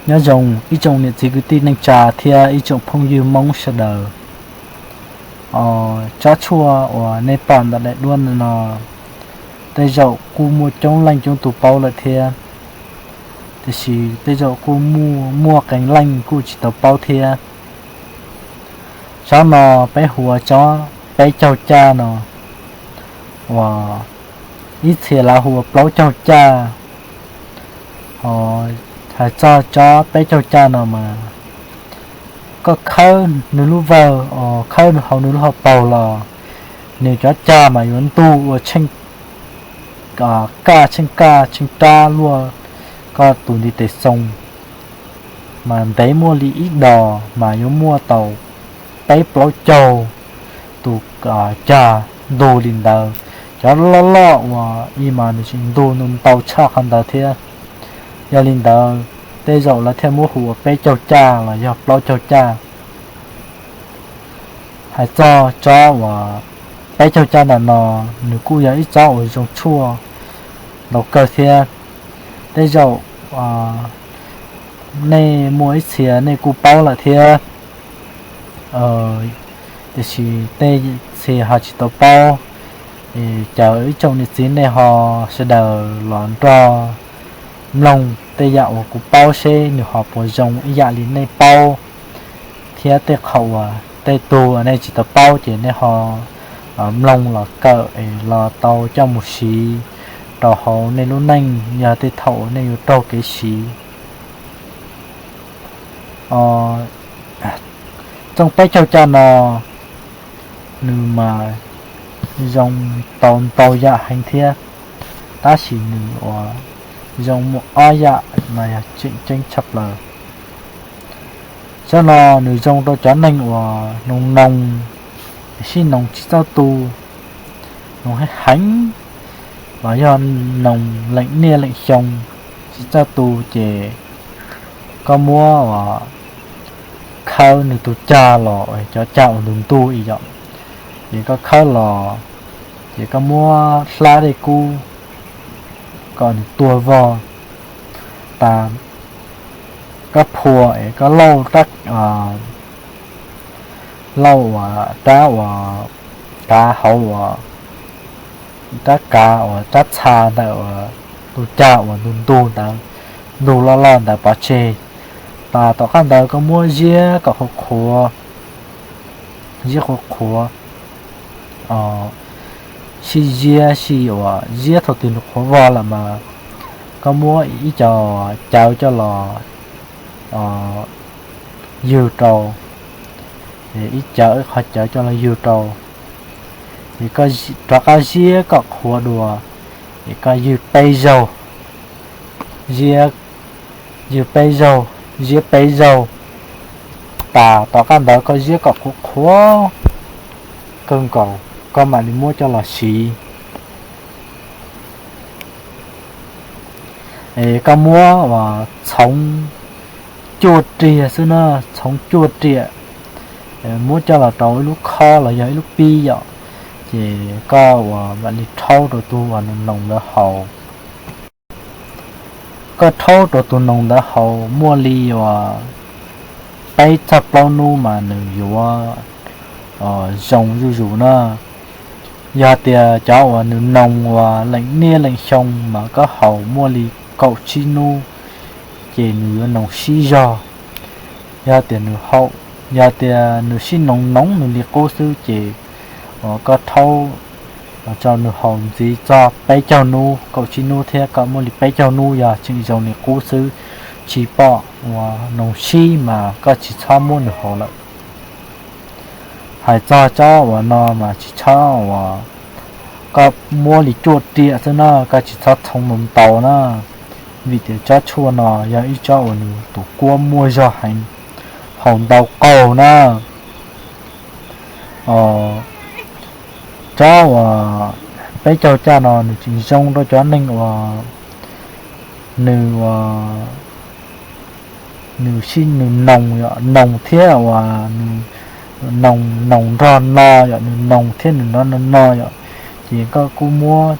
Nyob zoo ib tsoom niam txiv kwv tij neej tsa thiab ib tsoom phooj ywg Hmoob sawv daws. Tsob tshuaj uas nej pom ntawm daim duab no, tej zaum kuj muaj coob leej coob tus paub lawm thiab, tiam sis tej zaum kuj muaj qee leej kuj tsis tau paub thiab. Tsob no peb hu ua tsob peb caug caj no, uas ib txhia lawv hu ua plaub caug caj. Hais txog tsob peb caug caj no mas, koj khawb nws lub vawg, khawb hauv nws lub hauv paug los, nws cov cag mas yuav ntug ua tsheej kaj tsheej kaj tsheej rab luaj koj tus ntiv tes xoo, mas ntev muaj li ib dos mas yuav muaj tau peb plaub caug tus cag ntug li ntawd. Cov loj loj uas ib mas nws tsis ntug ntau tshaj qhov ntawd thiab. Yog li ntawd, tej zaum lawv thiaj muab hu ua peb caug caj los yog plaub caug caj. Hais txog tsob uas peb caug caj ntawm no, nws kuj yog ib tsob uas zoo tshuaj ntau kawg thiab. Tej zaum nej muaj ib txhia nej kuj paub lawm thiab, tiam sis tej txhia ho tsis tau paub. Caw ib tsoom niam txiv nej ho sawv daws los nrog mloog tej yam uas kuv paub seb nws ho puas zoo ib yam li nej paub, thiab tej qhov uas tej tug nej tsis tau paub ces nej ho mloog los kawm es los tau coj mus siv rau hauv nej lub neej yog tej thaum uas nej yuav raug kev siv. Txooj peb caug caj no, nws mas zoo tau ntau yam heev thiab, tab sis nws uas zoo muaj ob yam mas yog tseem ceeb tshaj plaws. Tsob no nws zoo rau cov neeg uas noog noog, sib noog tsis txawj tu, noog heev heev, los yog noog leem niaj leem xyoo tsis txawj tu ces koj muab uas khawb nws tus cag los, cov cag uas ntug ntug ib yam, ces koj khawb los, ces koj muab hlab dej kub kom nws tuag vog tas, koj phua es koj lauj, lauj uas rab uas kav hauv uas rab kav uas rab txha ntawm uas tus cag uas ntug ntug ntawd, ntug loj loj ntawd pov tseg. Tas tom qab ntawd koj muab ziab kom qhuav qhuav, ziab qhuav qhuav, sib ziab sib uas ziab thaum twg nws qhuav vog lawm mas koj muab ib co cawv coj los ywg rau, ib cawv ib qho cawv coj los ywg rau, es koj rov qab ziab kom qhuav dua, es koj ywg peb zaug, ziab, ywg peb zaug, ziab peb zaug. Tas tom qab ntawd koj ziab kom qhuav qhuav kawg nkaus, koj mam li muab coj los siv. Es koj muab uas txhoov cuaj riam xwb na, txhoov cuaj riam, muab coj los rau ib lub khob los yog ib lub pib yom, ces koj uas mam li rhaub rau tus uas noog ntawd haus. Koj rhaub rau tus noog ntawd haus muaj li uas peb txog plaub hnub mas nws yuav zoo zuj zus na. Yog tias cov uas nws noog uas leem niaj leem xyoo mas koj haus muaj li kaum tsib hnub, ces nws yuav noog sib zog. Yog tias nws haus, yog tias nws sib noog noog nws li qub xwb ces koj rhaub tso nws haus ntxiv txog peb caug hnub, kaum tsib hnub thiab koj muaj li peb caug hnub yog tseem zoo li qub xwb, tsis pom uas noog sib mas koj tsis txhob muab nws haus lawm. Hais txog tsob uas no mas tsis txhob uas, koj muab li cuaj riam xwb na, koj tsis txhob txhoov ntau ntau na, vim tias tsob tshuaj no yog ib tsob uas nws tus kuab muaj zog heev, haus ntau qaug na. Tsob uas peb caug caj no nws tseem zoo rau cov neeg uas nws, nws sib nws noog, noog thiab uas nws noog, noog nrog no yom, nws noog thiab nws nrog no no yom, ces koj kuj muab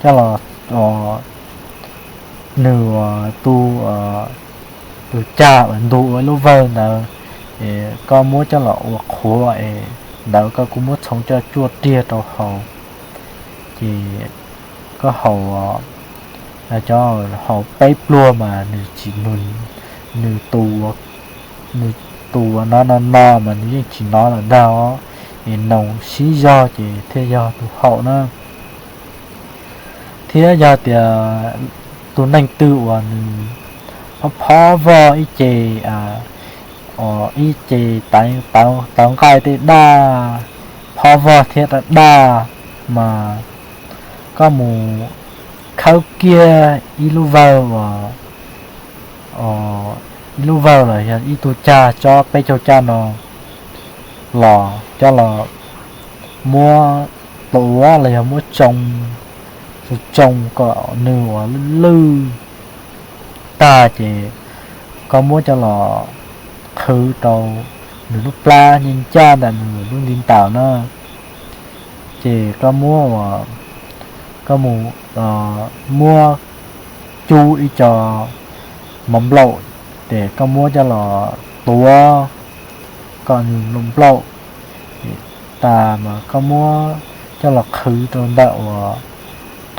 coj los, nws tus tus cag uas ntug ua ib lub vawg ntawd, es koj muab coj los ua qhuav es ntawd koj kuj muab txhoov coj cuaj riag rau haus, ces koj haus, cov haus peb pluag mas nws tsis, nws tus, nws tus uas nov no no mas nws yeej tsis nov lawm ntag os, es noos sib zog ces thiaj yog tus haum na. Thiab yog tias tus neeg twg uas nws phob phob vog ib ce, ib ce tawv nqaij tej daj, phob vog thiab daj daj, mas koj mus khawb kiag ib lub vawg uas, ib lub vawg los yog ib tug cag tsob peb caug caj no los coj los muab tuav los yog muab tsoo, tsoo kom nws uas lwj tag ces koj muab coj los qhwv rau nws lub plab nyob ncaj ntawm nws lub ntiv ntawd na. Ces koj muab, koj mus muab cub ib co mov nplaum, ces koj muab coj los tuav kom nws nplaum nplaum tas mas koj muab coj los qhwv rau ntawm uas,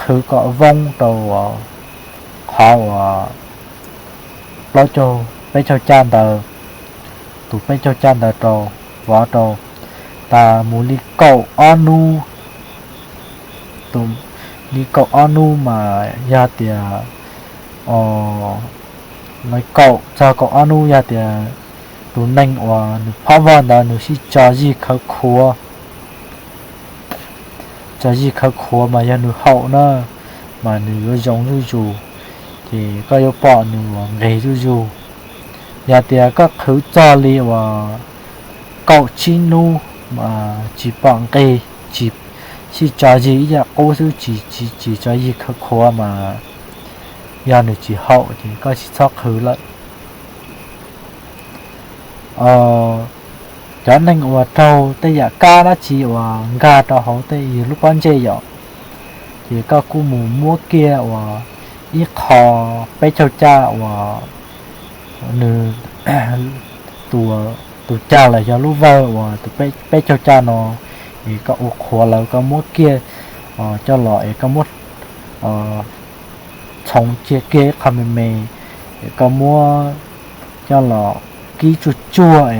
qhwv kom voob rau uas qhov uas plaub caug, peb caug caj ntawd, tus peb caug caj ntawd rau, vov rau tas mus li kaum ob hnub, tus, li kaum ob hnub mas yog tias, o, li kaum txog kaum ob hnub yog tias tus neeg uas nws phob vog ntawd nws sib tso zig khawv khuav, tso zig khawv khuav mas yog nws haum na, mas nws yuav zoo zuj zus, ces koj yuav pom nws uas nqis zuj zus. Yog tias koj qhwv txog li uas kaum tsib hnub mas tsis pom nqis, tsis, sib tso zig ib yam qub xwb, tsis, tsis tso zig khawv khuav mas yog nws tsis haum ces koj tsis txhob qhwv lawm. Cov neeg uas raug tej yam kab dab tsi uas nkag rau hauv tej yus lub pob ntseg yom, ces koj kuj mus muab kiag uas ib qho peb caug caj uas nws, tus, tus cag los yog lub vawg uas tus peb caug caj no, es koj ua qhuav lawm koj muab kiag coj los es koj muab txhoov cia kiag ib qho me me, es koj muab coj los kib tsuag tsuag,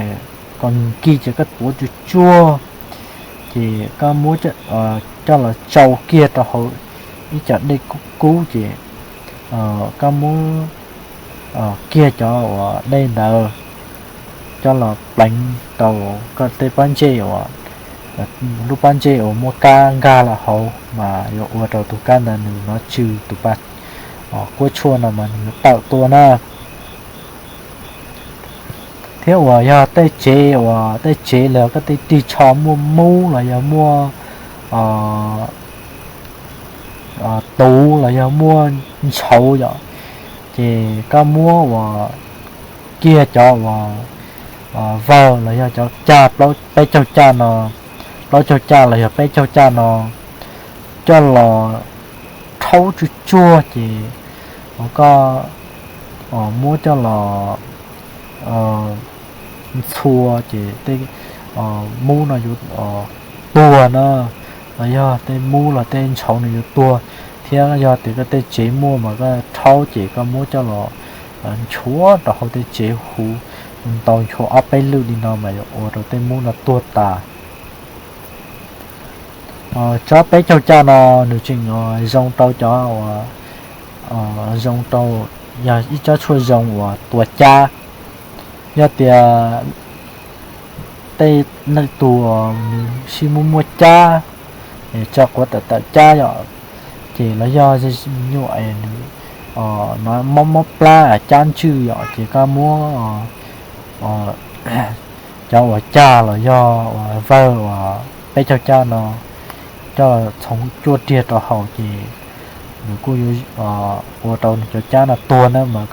kom nws kig ces koj tuav tsuag tsuag, ces koj muab coj los tsau kiag rau hauv ib co dej kub kub ces koj muab kiag cov uas dej ntawd coj los pleev rau koj tej pob ntseg uas, lub pob ntseg uas muaj kab nkag los hauv mas yuav ua rau tus kab ntawd nws nov tsw, tus pa kuab tshuaj no mas nws yuav tawm tuaj na. Thiab uas yog tej tsev uas tej tsev los koj tej rig tsho muaj mub los yog muaj tuv los yog muaj ntshauv yom, ces koj muab uas kiag cov uas vawg los yog cov cag peb caug caj no, plaub caug caj los yog peb caug caj no coj los rhaub tsuag tsuag ces koj muab coj los ntxhua ces tej mub no yuav tuag na, los yog tej mub los tej ntshauv no yuav tuag, thiab yog tias koj tej tsev muaj mas koj rhaub ces koj muab coj los nchuav rau hauv tej tsev huv, ntaus nchuav ob peb lwm li no mas yuav ua rau tej mub no tuag tas. Tsob peb caug caj no nws tseem zoo rau cov uas, zoo rau, yog ib tsob tshuaj zoo uas tua cab. Yog tias tej neeg tuag nws sib muaj muaj cab, tso quav tawm tawm cab yom, ces los yog me nyuam nws mob mob plab cab ntswj yom, ces koj muab cov uas cag los yog uas vawg uas peb caug caj no coj txhoov cuaj riag rau haus ces nws kuj yuav ua rau nws cov cab no tuag na mas.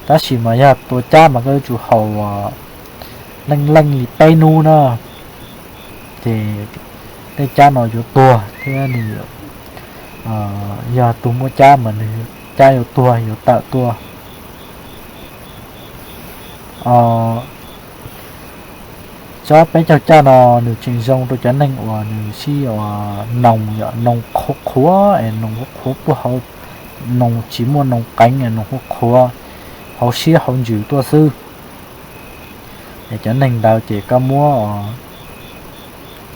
Tab sis mas yog tua cab mas koj yuav tsum haus leej leej li peb hnub na, ces tej cab no yuav tuag thiab nws, yog tus muaj cab mas nws cab yuav tuag yuav tawm tuaj. Tsob peb caug caj no nws tseem zoo rau cov neeg uas nws sib uas noos yom, noos qhuav qhuav es noos qhuav qhuav puag hauv, noos tsis muaj noos qeev es noos qhuav qhuav hauv siab hauv ntsws tuaj xwb. Es cov neeg ntawd ces koj muab,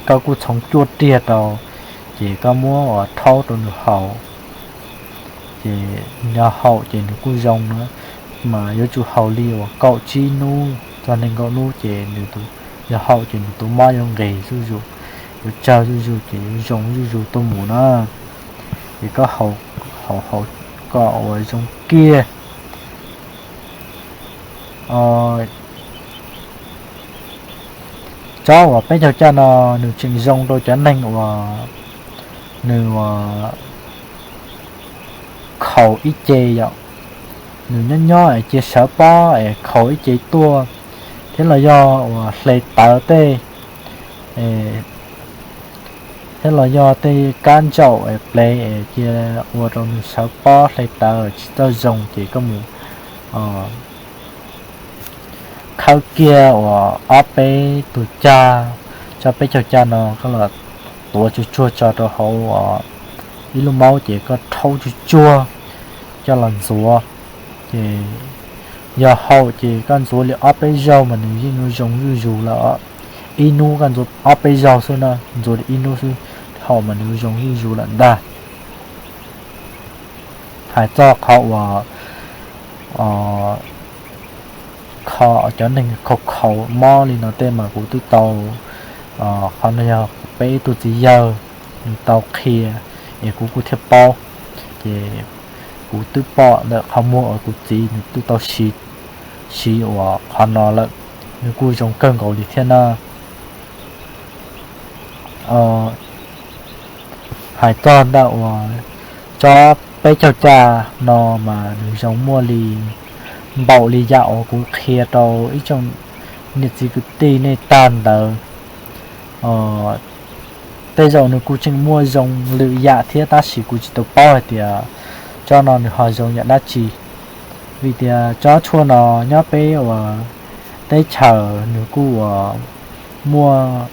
koj kuj txhoov cuaj riag rau, ces koj muab uas rhaub rau nws haus. Ces yog haus ces nws kuj zoo na, mas yuav tsum haus li uas kaum tsib hnub txog nees nkaum hnub ces nws, yog haus ces nws tus mob yuav nqis zuj zus, yuav tsawg zuj zus ces yuav zoo zuj zus tuaj mus na. Ces koj haus haus kom uas zoo kiag. Tsob uas peb caug caj no nws tseem zoo rau cov neeg uas nws uas khaus ib ce yom, nws nyob nyob es cia sawv pob es khaus ib ce tuaj, thiab los yog uas hle tawv tej, thiab los yog tej kab ntsaum es plev es cia ua rau nws sawv pob hle tawv tsis txawj zoo ces koj mus khawb kiag uas ob peb tug cag, tsob peb caug caj no koj los tuav tsuag tsuag tso rau hauv ib lub maub ces koj rhaub tsuag tsuag coj los ntxuav. Ces yog haus ces koj ntxuav li ob peb zaug mas nws yeej zoo zuj zus lawm. Ib hnub koj ntxuav ob peb zaug xwb na, ntxuav li ib hnub xwb, haus mas nws zoo zuj zus lawm ntag. Hais txog qhov uas kho cov neeg khaus khaus mob li no tej mas kuv twb tau, qhov no yog peb ib tug txiv yawg nws tau qhia, es kuv kuj thiaj paub. Ces kuv twb pom ntawm qhov muag uas kuv txiv nws twb tau siv, siv uas qhov no lawm, nws kuj zoo kawg nkaus li thiab na. Hais txog ntawm uas tsob peb caug caj no mas nws zoo muaj li npaum li yam uas kuv qhia rau ib tsoom niam txiv kwv tij nej tag ntawd. Tej zaum nws kuj tseem muaj zoo lwm yam thiab tab sis kuv tsis tau paub hais tias tsob no nws ho zoo yam dab tsi. Vim tias tsob tshuaj no nyob peb uas teb chaws nws kuj uas muaj,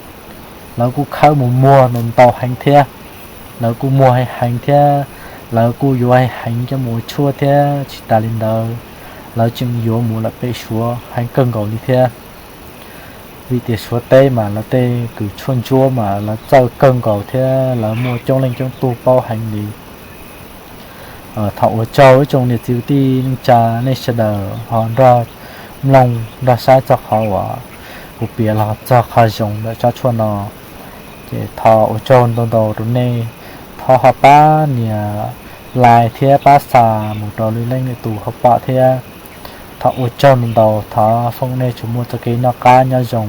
lawv kuj khawb mus muag ntau heev thiab, lawv kuj muag heev heev thiab, lawv kuj yuav heev heev coj mus ua tshuaj thiab tsis tas li ntawd, lawv tseem yuav mus lawm pem Suav heev kawg nkaus li thiab. Vim tias Suav teb mas lawv tej kws tshuaj ntsuab mas lawv txawj kawg nkaus thiab lawv muaj coob leej coob tug paub heev li. Thov ua tsaug ib tsoom niam txiv kwv tij neej tsa nej sawv daws ho nrog mloog nrog saib txog qhov uas kuv piav los txog qhov zoo ntawm tsob tshuaj no. Ces thov ua tsaug ntau ntau rau nej, thov ho pab nias like thiab pab xa mus rau lwm leej lwm tus ho pom thiab. Thov ua tsaug ntau ntau, thov foom nej tsuas muaj txoj kev noj qab nyob zoo.